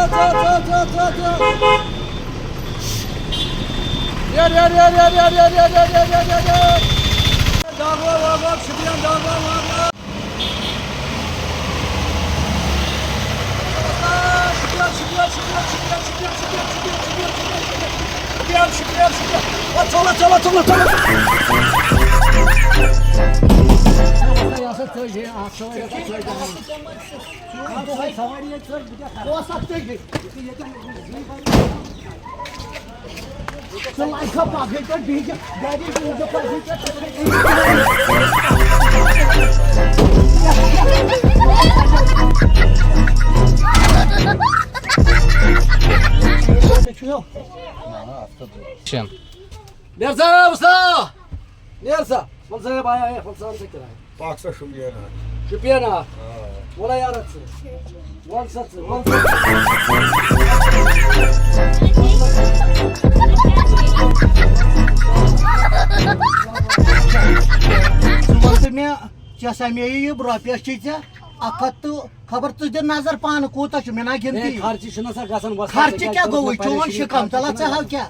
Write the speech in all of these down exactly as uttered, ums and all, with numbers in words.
ژٕ، ژٕ، ژٕ، ژٕ، ژٕ۔ یَر، یَر، یَر۔ ڈاگور، واگور، شُپین، ڈاگور، واگور۔ شُپین، شُپین، شُپین۔ او، ژوٚل، ژوٚل، ژوٚل، ژوٚل۔ یہِ ہسا ژٔج ہے، اکھ سوٲرۍ ہسا ژٔج۔ نیر سا، وستا۔ نیر سا۔ وَل سا، ہے بھایا، ہے، وَل سا، وَل سا کِراے۔ پَکھ سا شُپین اَکھ۔ شُپین اَکھ۔ آ۔ وَل یارا ژٕ۔ وَل سا ژٕ، وَل سا۔ ژٕ وَن تہٕ مےٚ، ژےٚ سا مےٚ یہِ رۄپیَس چھِ ژےٚ اَکھ ہَتھ تہٕ خبر ژٕ دِ نظر پانہٕ کوٗتاہ چھُ، مےٚ نا گِنٛدتی۔ ہے، خرچہِ چھُنہٕ آسان گژھان، وۄستہٕ خرچہِ ژٕ کیٛاہ کیٛازِ گوٚوُے؟ پریشٲنی چون چھُ شِکم، خرچہِ ژٕ لا ژٕ گژھان؟ ہاو کیٛاہ؟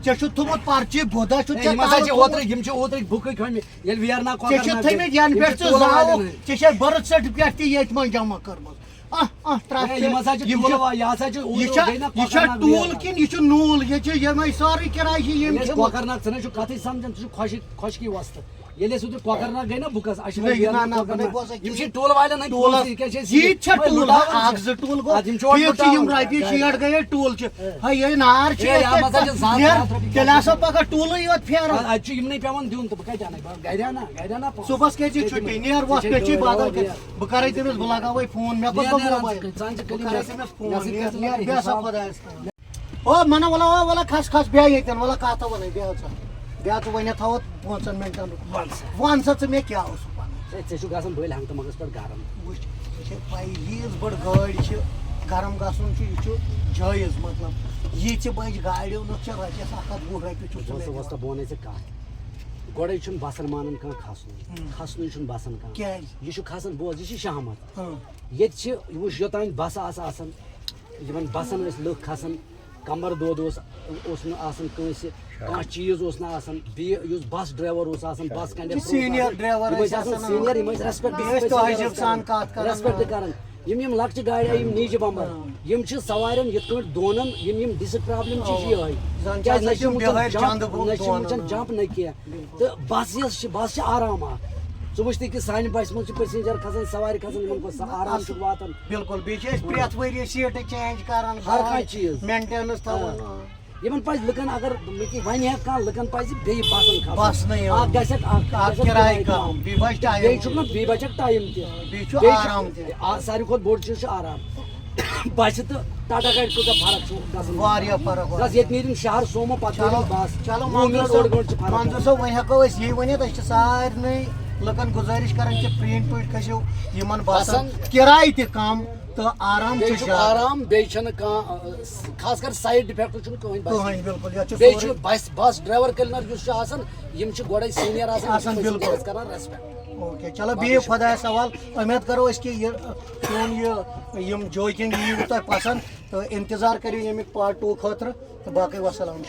ژےٚ چھُتھ تھوٚمُت پرچہِ بوٚدا چھُتھ ہے، ژےٚ یِم ہسا تَلہٕ چھِ تھوٚمُت۔ اوترٕ، یِم چھِ اوترٕکۍ بُکٕے کھٲمٕتۍ۔ ییٚلہِ ویرنا ژےٚ کۄکر چھُتھ ناگ تھٲمٕتۍ، یِم ینہٕ چھِ پٮ۪ٹھ ژٕ ٹوٗل زاوُکھ، والٮ۪ن ہٕنٛدۍ۔ ژےٚ چھے birth certificate تہِ ییٚتھۍ منٛز جمع کٔرمٕژ۔ اَہ، اَہ، ترٛٹھ ہے، یِم ہسا چھِ یِم چھِ ٹوٗل وا-، یہِ ہسا چھِ یہِ اوترٕ چھا، گٔے نا یہِ چھا کۄکر ناگ ٹوٗل ویرنا۔ کِنہٕ یہِ چھُ نوٗل؟ یہِ چھُ یِمے سٲرٕے کِراے چھِ یِم ییٚلہِ أسۍ کھیٚمٕژ۔ کۄکر ناگ، ژٕ نہ چھُکھ کَتھٕے سَمجھان، ژٕ چھُکھ خۄشِک، خۄشکی وۄستہٕ۔ ییٚلہِ أسۍ اوترٕ کۄکر ناگ گٔے نا بُکَس، اَسہِ چھِ نہ، وۄنۍ یہِ نہ، ویرنا نہ، کۄکر نہ، ناگ۔ بہٕ ہسا یِم چھِ ٹوٗل والٮ۪ن ہٕنٛدۍ ٹوٗل ٹوٗل، یہِ کیٛاہ چھِ أسۍ یہِ چھا وۄنۍ ٹوٗل؟ لُٹاوان اَکھ چھِ۔ زٕ ٹوٗل گوٚو۔ اَدٕ یِم چھِ اورٕ ٹھیٖک چھِ، یِم لُٹاوان۔ رۄپیہِ شیٹھ گٔیے ٹوٗل چھِ۔ ہے، یہِ نار چھِ ہے، یَتھ اَتھ منٛز ہسا چھِ زٕ ہَتھ نیر، ترٛےٚ ہَتھ رۄپیہِ تیٚلہِ کھسان۔ ہسا پَگاہ ٹوٗلٕے یوت پھیران۔ اَدٕ اَتہِ چھُ یِمنٕے پٮ۪وان دیُن، تہٕ بہٕ کَتہِ اَنَے؟ بہٕ گَرِ اَنہٕ، گَرِ اَنہٕ پونٛسہٕ۔ صُبحَس کٔرۍ زِ ژےٚ چھُٹی، دِوان نیر وۄتھ، ژےٚ کٔرۍ زِ چھِ بادل بٲے کٔرۍ۔ بہٕ کَرَے تٔمِس، بہٕ لَگاوَے فون، مےٚ کوٚت نیر، گوٚو نیر، موبایِل؟ ژٕ کٔرۍ زِ بہٕ کَرَے کٲم۔ تٔمِس فون، مےٚ سۭتۍ نیر، کٔرِو نیر، نیر، بے سا حِساب۔ خۄدایَس۔ او، مَنا، وَلا، وَلا، وَلا، کھَس، کھَس، بیٚہہ ییٚتٮ۪ن، وَلا، کَتھ ہا وَنَے، بیٚہہ ژٕ۔ بیٚہہ ژٕ، وۄنۍ ہا تھاوَتھ پانٛژَن مِنٹَن۔ وَن سا۔ وَن سا ژٕ مےٚ کیٛاہ اوسُکھ وَنُن؟ ہے، ژےٚ چھُ گژھان بٔلۍ ہنٛگتہٕ منٛگَس پٮ۪ٹھ گرم۔ وٕچھ، ژےٚ چھے پَیی، ییٖژ بٔڑ گٲڑۍ چھِ، گرم گژھُن چھُ، یہِ چھُ جٲیِز، مطلب، ییٖژِ بَجہِ گاڑِ اوٚنُتھ ژےٚ رۄپیَس اَکھ ہَتھ وُہ رۄپیہِ چھُکھ ژٕ مےٚ دوستو، دِوان۔ وۄستہٕ، بہٕ وَنَے ژےٚ کَتھ۔ گۄڈَے چھُنہٕ بَسَن مانان کانٛہہ کھَسنُے۔ ہُم۔ کھَسنُے چھُنہٕ بَسَن کانٛہہ۔ کیٛازِ؟ یہِ چھُ کھَسان، بوز، یہِ چھِ شہمت۔ ہاں۔ ییٚتہِ چھِ، وٕچھ، یوٚتام بَسہٕ آسہٕ آسان، یِمن بسن ٲسۍ لُکھ کھسان، کمر دود اوس، اوس نہٕ آسان کٲنٛسہِ، کانٛہہ چیٖز اوس نہٕ آسان۔ بیٚیہِ یُس بس ڈرایور اوس آسان، بس کنڈکٹر اوس سینئر آسان، ڈرایور یِم ٲسۍ ٲسۍ آسان آسان، سینئر، یِم ٲسۍ ریسپیکٹ، بیٚیہِ ٲسۍ تہذیٖب سان کتھ کران۔ ریسپیکٹ کران۔ یِم، یِم لۄکچہِ گاڑِ آیہِ، یِم نیٖجہِ بمبر، آ۔ یِم چھِ سوارٮ۪ن یِتھ کٲٹھۍ دونان، یِم، یِم ڈسپرابلم چھِ، آ۔ چھِ یِہوٚے۔ زن چھِ کیازِ آسان نہ چھِ تِم یِمن بِہٲرۍ جمپ، چندٕ بوٗ نہ چھِ یِمن دونان۔ جمپ نہ کینٛہہ۔ بِلکُل۔ تہٕ بس یۄس چھِ، بس چھِ آرام اکھ۔ ژٕ وٕچھ تہِ کہِ سانہِ بسہِ منٛز چھِ passenger کھسان، سوارِ کھسان، یِمن کۄس سا آرام چھُ واتان۔ بِلکُل، بیٚیہِ چھِ أسۍ پرٛٮ۪تھ ؤریہِ seat change کران، ہر کانٛہہ چیٖز۔ Maintenance تھاوان۔ آ۔ یِمن پزِ لُکن، اگر مےٚ تہِ ونہِ ہا کانٛہہ، لُکن پزِ بیٚیہِ بسن کھسُن۔ بسنٕے یوت۔ اکھ گژھٮ۪کھ، اکھ اکھ گژھٮ۪کھ کِراے کِراے کم، کم۔ بیٚیہِ بچہِ time بیٚیہِ چھُکھ تہِ۔ نہ، بیٚیہِ بچکھ time تہِ۔ بیٚیہِ چھُ بیٚیہِ چھُ آرام تہِ۔ آ، ساروی کھۄتہٕ بوٚڑ چیٖز چھُ آرام۔ بسہِ تہٕ ٹاٹا گاڑِ کۭژاہ فرق چھُ گژھان؟ واریاہ فرق، بس واریاہ۔ ییٚتہِ نیرِ شہر سومو، پتہٕ چلو، نیرِ بس۔ چلو، وُہ منظور منٹ، ڈوٚڈ صٲب، گٲنٹہٕ چھِ فرق۔ منظور صٲب، وۄنۍ ہٮ۪کو أسۍ یی ؤنِتھ، أسۍ چھِ سارنٕے لُکن گُزٲرِش کران کہِ پرٛٲنۍ پٲٹھۍ کھٔسِو یِمن بسن۔ بسن۔ کِراے تہِ کم تہٕ آرام بیٚیہِ تہِ چھُ زیادٕ۔ آرام، بیٚیہِ چھَنہٕ کانٛہہ، ٲ، خاص کر side effect چھُنہٕ کٕہٕنۍ بسہِ۔ کٕہٕنۍ، بِلکُل، یَتھ چھُ بیٚیہِ سورُے چھُ بس، بس driver cleaner یُس چھُ آسان، یِم چھِ گۄڈَے senior آسان، آسان، یِم چھِ بِلکُل۔ Passengers کران respect۔ اوکے، چلو، بِہِو خۄدایَس حوال۔ اُمید کرو أسۍ کہِ یہِ، چون یہِ، یِم joking یِیِو تۄہہِ پسنٛد، تہٕ انتظار کٔرِو ییٚمیُک part two خٲطرٕ، تہٕ باقٕے وسلام۔